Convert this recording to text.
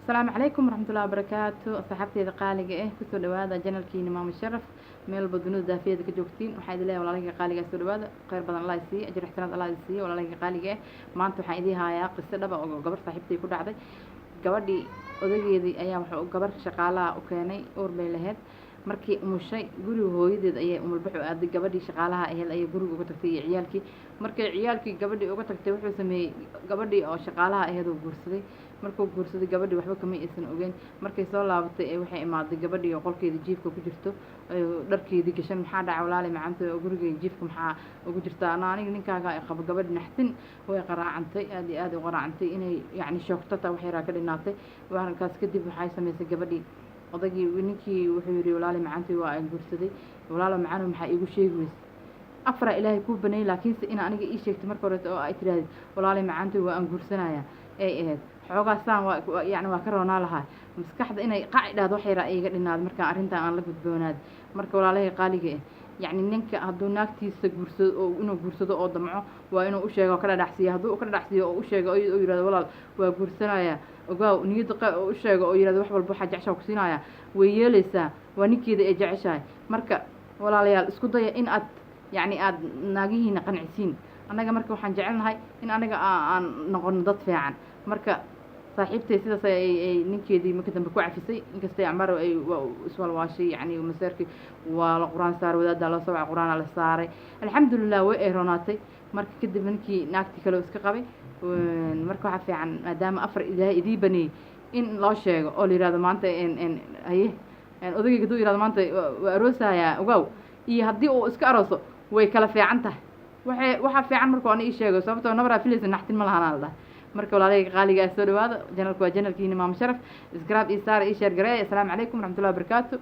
Asalaamu calaykum waraxmatullahi wabarakaatu. Asxaabteyda qaaliga ah, kusoo dhawaada channelkiina Maamo Sharaf. Meel walba dunida daafiyada ka joogtiin, waxaa idin leeyahay, walaalahayga qaaliga ah, soo dhawaada. Khayr badan Allah siiye, ajir xasanaad Allah siiye. Walaalahayga qaaliga ah, maanta waxaan idiin hayaa qiso dhaba oo gabar saaxiibtay ku dhacday. Gabadhii odageedii ayaa wuxuu gabar shaqaalaha u keenay. Uur bay lahayd. Markii umushay, guriga hooyadeed ayay umulbax u aaday. Gabadhii shaqaalaha ahayd ayay guriga uga tagtay iyo ciyaalkii. Markay ciyaalkii gabadhii uga tagtay, wuxuu sameeyey, gabadhii oo shaqaalaha ahayd oo guursaday. Markuu guursaday, gabadhii waxba kama aysan ogeyn. Markay soo laabatay ee waxay imaaday gabadhii oo qolkeeda jiifka ku jirto, dharkeedii gashan. "Maxaa dhacay, walaali macanta? Oo guriga jiifka maxaa ugu jirtaa?" "Ana aniga ninkaaga ay qabo." Gabadhi naxtin way qaraacantay, aad iyo aad u qaraacantay, inay yacni shoogtata wax yaraa ka dhinaatay. Arrinkaas kadib waxay samaysay gabadhii odaygii, ninkii wuxuu yidhi, "Walaali macantii, waa aan guursaday." "Walaalo macano, maxaa iigu sheegi weyse? Afaraa Ilaahay kuu baneeyey, laakiinse in aniga ii sheegtay marka horeeto oo ay tidhaahdid, 'Walaali macantii, waa aan guursanaya,' ay ahayd. Xoogaa saan waa yacni waa ka roonaa lahaa. Maskaxda inay qaci dhahdo wax yaraa iiga dhinaado markaan arrintan aan la gudboonaad." Marka walaalahay qaaliga ah, yacni ninka hadduu naagtiisa guursado oo inuu guursado oo damco, waa inuu u sheego oo ka dhadhacsiiyo. Hadduu ka dhadhacsiiyo oo u sheego oo yihahdo, "Walaal, waa guursanaya, ogaaw," niyadda u sheego oo yihahdo, "Wax walba waxaa jeceshaa ku siinaya," way yeelaysaa. Waa ninkeeda ay jeceshahay. Marka walaalayaal, isku daya in aad yacni aada naagihiina qancisiin. Annaga marka waxaan jecelnahay in anaga aan noqono dad fiican. Marka saaxiibtay sidaas ay ninkeedii marka dambe ku cafisay, inkastay camar ay iswalwaashay. Yacni maseerkii waa la Qur-aan saaray, wadaaddaa loo soo wacay, Qur-aanaa la saaray. Alxamdulilah, way ay roonaatay. Marka kadib ninkii naagtii kale oo iska qabay. Marka waxaa fiican, maadaama afar Ilaahay idii baneeyey, in loo sheego oo la yihahdo maanta haye, odagayga haduu yihahdo maanta waa aroosayaa, ogaaw, iyo haddii uu iska arooso, way kala fiican tahay. Waxaa fiican markuu ana ii sheego, sababtoo nabaraa filaysa, naxtin ma lahanaa la dhahay. Marka walaalahayga qaaliga ah, soo dhawaada. Channelku waa channelkiina Maamo Sharaf. Subscribe ii saara, ii share gareeya. Asalaamu calaykum waraxmatullahi wabarakaatu.